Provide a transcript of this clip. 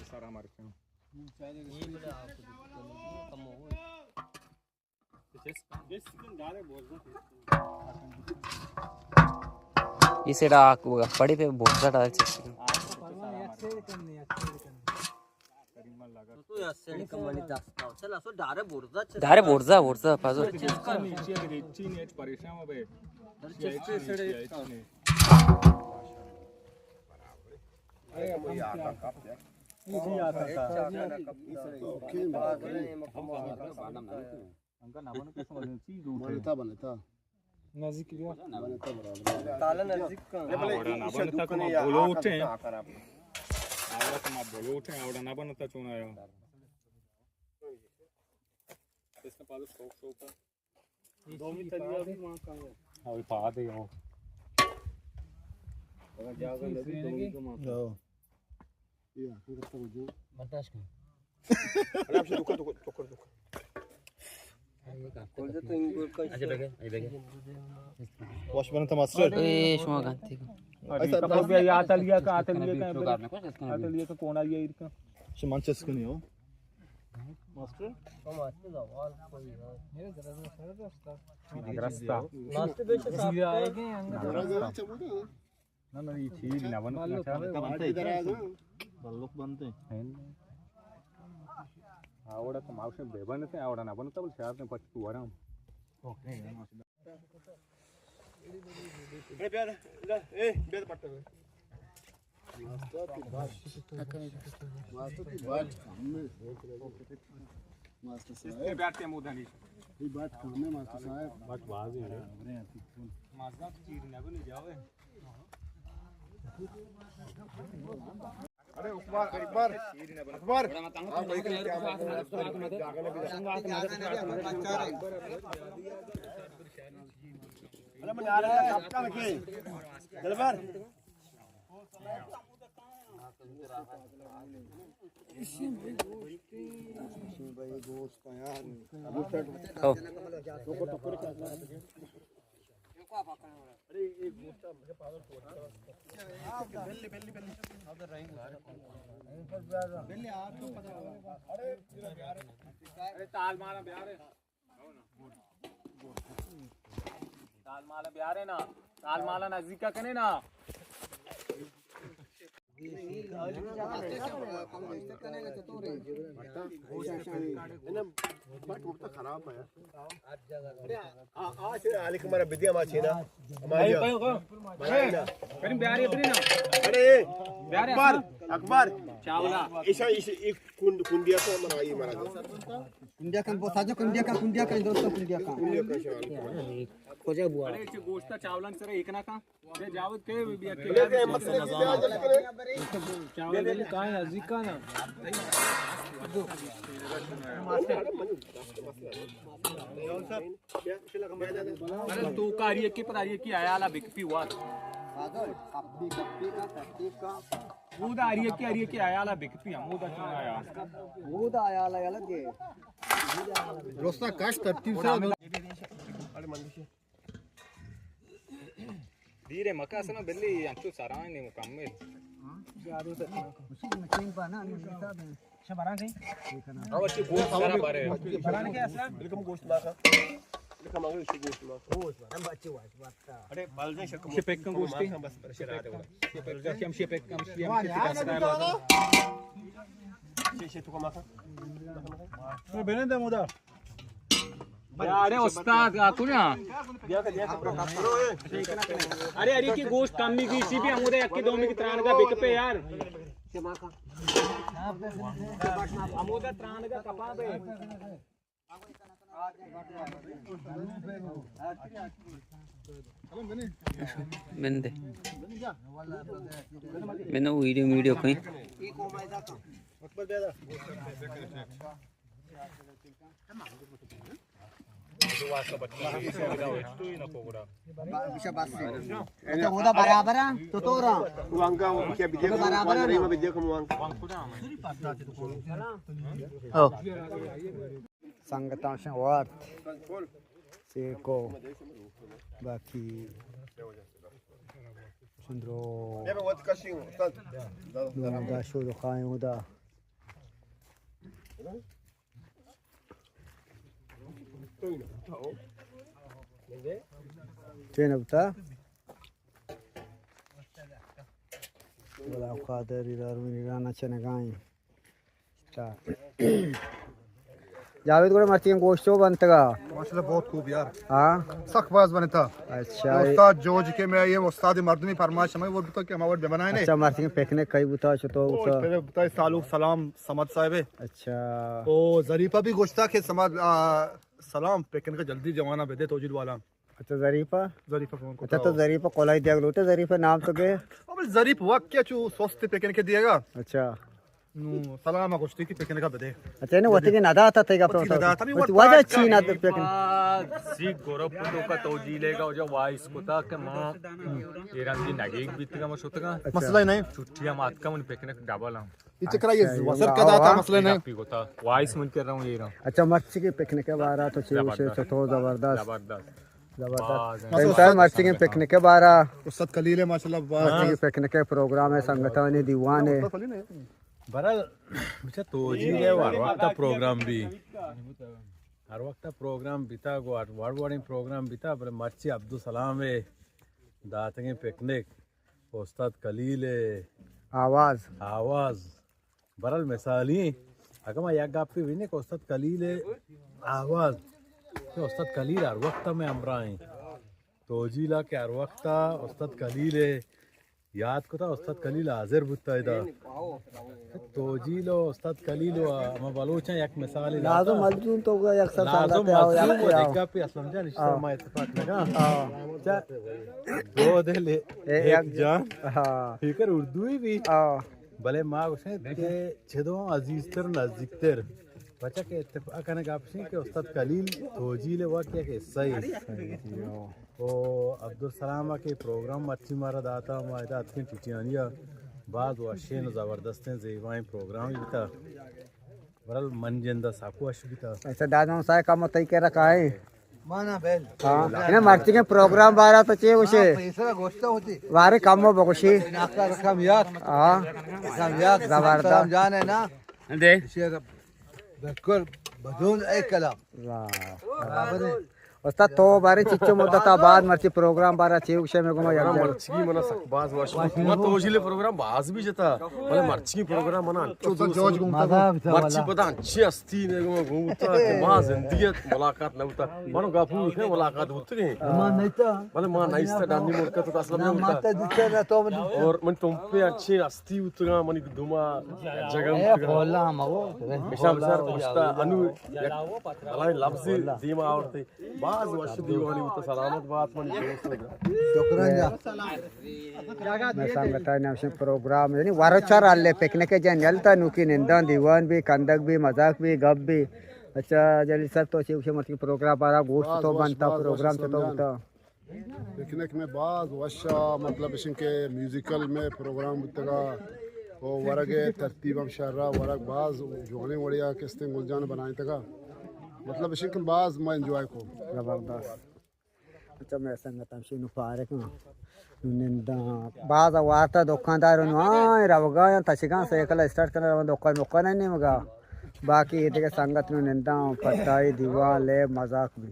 سارا مارکن. اے سیڈا آک ہوگا، پڑے پہ بورزا ڈال چسکن. ڈارے بورزا، بورزا پازو. انگا نہ بنتا، شما چی لوٹ ئے؟ بنتا، بنتا. نزدیک بیا. بنتا برابر. تالا نزدیک کن. آ، وڑا نہ بنتا، تو ما بلوٹ ئے. آ، وڑا تو ما بلوٹ ئے، آ، وڑا نہ بنتا، چون آیا. اس کا پالو شوق، شوق کا. دومی تلیا بھی وہاں کا ہے. ہاں، وہی پا دے ہو. اگر جاگہ لگی، دومی کو ماں. برداشت کن. واش بنتا ماسٹر. اے شما گنتی. اچھا، بس بیا، یا تلیا کا، تلیا کا، تلیا کا کون آ گیا ایرکا؟ شمان چس کنی ہو. ماسٹر؟ درستا. ماسٹر بیش زیرہ آئے گئے. نہ، نہ، یہ چیز نہ بنو، نہ چاہے. بلوک بنتے ہیں. آوڑا تو ماوشن بے بنتے، آوڑا نہ بنتا، بل شاید نے پچ تو آرام. اے، بیا، اے، بیا پٹا. ماسٹر کی بات، ماسٹر کی بات کم ہے. ماسٹر صاحب. اس کے بیٹھ کے مودانی. یہ بات کم ہے، ماسٹر صاحب. بات واضح ہے. ماسٹر چیر نہ بنی جاوے. ارے اکبر، اکبر، اکبر. ارے من آ رہا ہوں، آپ کا لگے. دلبر. ارے تال مالا بیارے. تال مالا بیارے نا. تال مالا نزدیک کنے نا. بٹ وقت خراب ہے. آ، آ، چه علی کمارا بدی، اما چینا. اما بیا. کریم بیاری اپنی نا. ارے، بیاری اکبر، اکبر. چاولا. ایشا، ایش، ایک کنڈ، کنڈیا تو ہمارا یہ مارا. کنڈیا کن، بہت ساجو کنڈیا کن، کنڈیا کن، دوستو کنڈیا کن. کنڈیا کن، شاہ علی کمارا. کجا بوا؟ ارے، چه گوشتا چاولان سر ایک نا کا. بے جاوید کے بی بی کے. چاول بلی کہاں ہے؟ ازی کا نا. ارے تو کاری کی پر آ رہی کی آیا لا بک پی وات. پاگل، کپی، کپی کا، کپی کا. وہ دا آ رہی کی، آ رہی کی آیا لا بک پی ہم وہ دا چون آیا. وہ دا آیا لا یلا دے. روستا کاش ترتیب سے. دیر مکہ اصلا بلی انچو سرائیں نہیں مکمل. او چی گوشت سرا بارے. بلکم گوشت ما. ارے، بلزن شکم. شپکم گوشتی. بس، بس، شپکم، شپکم، شپکم، شپکم. شے، شے، تو کما. بنند مودا. ارے استاد، آ تو نا. ارے، ارے کی گوشت کمی گیشی بھی ہمودا یکی دومی کی ترانگا بک پہ یار. ہمودا ترانگا کپا بے. بندے. بندے ویڈیو، ویڈیو کہیں. اچھا، ہودا برابر ہے، تو تو رہا. برابر ہے. ہو. سنگتاں شن وارت. سیکو. باقی چندرو. نو دا شو دو خائیں ہودا. چین بتا؟ غلام قادر ایرار من ایران چنگائیں۔ اچھا۔ جاوید گڑا مرچی گوشتو بنتگا؟ ماشاءاللہ، بہت خوب یار۔ ہاں۔ سخت باز بنتا۔ اچھا۔ استاد جوج کہ میں یہ استاد مردمی فرمائش ہمیں وہ بتا کہ ہمارا بنائے نے۔ اچھا، مرچی پکنک کئی بتا چتو بتا؟ بتا سالوک سلام سمد صاحب۔ اچھا۔ او ظریفہ بھی گوشتا کہ سمد، آ، سلام پکنک جلدی جوانا بدے توجیل والا۔ اچھا، ظریفہ؟ ظریفہ فون اچھا، کرتا تو ہو۔ ظریفہ کولائی دیگ لوٹے، ظریفہ نام تو گے؟ ابے ظریف وقت کیا چو سوست پکنک دیگا۔ اچھا۔ نو سلام گوشتی کہ پکنک بدے۔ اچھا، نے وتی کے ندا تا تیگا وتی پروتا۔ ندا تا، وجہ چی نہ پکنک؟ سی گروپ تو کا توجیل ہے گا، جو وائس کو تا کہ ماں ایران کی نگیگ بیتگا، ما شتگا۔ اچھا۔ مسئلہ نہیں۔ چھٹی ہم آتکا من پکنک ڈبل ہم۔ یہ چکرا یہ اچھا، یہ وسر کا آؤ، داتا آؤ۔ مسئلہ نہیں۔ پی کو تا وائس من کر رہا ہوں ایران۔ اچھا، مرچی کے پکنک بارا تو چیو سے زبردست۔ چتو زبردست۔ زبردست۔ زبردست۔ باز ہیں۔ بہتر مرچی کے پکنک بارا۔ استاد خلیل ہے ماشاءاللہ، باز۔ مرچی کے پکنک پروگرام ہے، سنگتانی دیوان ہے۔ برال، بچا توجیل ہے، ہر وقت پروگرام بھی۔ ہر وقت پروگرام بیتا، گو ہر وڑ وڑیں پروگرام بیتا، بلے مرچی عبدالسلام ہے، داتگیں پکنک، استاد خلیل ہے۔ آواز۔ آواز۔ برال مثالی، اگہ ما یک گپے بنے کہ استاد خلیل آواز، کہ استاد خلیل ہر وقت میں ہمراہ ہیں۔ توجیلا کہ ہر وقت استاد خلیل یاد کتا، استاد خلیل حاضر بوتا ادا۔ توجیل و استاد خلیل و ہما بلوچاں یک مثال لازم ملزوم تو یک سر لازم سنگت آؤ، ملزوم یک و آؤ۔ دگہ پہ اسلم جان اشتر ہاں۔ ما اتفاق لگا۔ ہاں۔ چا دو دل اے ایک یک جان۔ ہاں۔ فکر اردوی بھی۔ ہاں۔ بلے ما گوشیں کہ چدو عزیزتر نزدیکتر۔ بچا کہ اتفاق کنگ گپشیں کہ استاد خلیل توجیل وقت یک حصہ ہے۔ او عبدالسلام کہ پروگرام مرچی مارا داتا، ما ادا اتکیں ٹیٹیانیا، باز وشیں و زبردستیں زیبائیں پروگرام بیتا۔ برال من جندا ساکو اش بیتا۔ اچھا دادان سائے کم تئی کے رکھا ہے؟ مانا بیل۔ ہاں۔ انہیں مرچی کے پروگرام بارا تو چے گوشے؟ ہاں، پیسرا گوشتا ہوتی۔ وارے کم بگوشی۔ ناکا رقم یاد۔ ہاں۔ رقم یاد۔ زبردست۔ سلام جان ہے نا؟ دے۔ شیر بالکل بدون اے کلام۔ واہ۔ برابر ہے۔ استاد تو بارے چچو مدت بعد مرچی پروگرام بارا چے گوشے میں گما یک جگہ۔ مرچی منا سک باز وش۔ ما توجیل پروگرام باز بھی جتا۔ بلے مرچی پروگرام منا انچو دوست۔ مرچی پدا انچی ہستی میں گما گوتا کہ ما زندگی ملاقات نہ ہوتا۔ منو گپو ہے ملاقات ہوتے ہیں۔ بلے ما نہیں تھا ڈانی ملک تو اصلا نہیں ہوتا۔ اور من تم پہ اچھے ہستی ہوتا منی دوما جگہ ہوتا۔ مشام سر پشتا انو یک بلائیں لفظی دیما آورتے۔ باز وش دیوانی بوت، سلامت بات منی دوست۔ شکران جا۔ میں سنگتانی ہمشیں پروگرام، یعنی ورچر ہلے پکنک جن یلتا نوکی نندان دیوان بھی، کندگ بھی، مذاق بھی، گپ بھی۔ اچھا جلیل صاحب تو چی گوشے مرچی پروگرام بارا گوشت تو بنتا پروگرام چطور بوتا؟ پکنک میں باز وشا، مطلب اشن کہ میوزیکل میں پروگرام بوتگا، و ورگ ترتیب ہم شرا، ورگ باز جوانیں وڑیا کستیں گل جان بنائیں تگا، مطلب اشن کہ باز ما انجوائے کو۔ زبردست۔ اچھا میں سنگت ہم شنو پارک ہاں۔ ننداں باز وارتا دکاندار نو آئیں روگا یا تچگاں سائیکل اسٹارٹ کرنا روان دکان مکان نیمگا۔ باقی یہ دیگه سنگت نو ننداں پٹائی دیوان لے مذاق بھی۔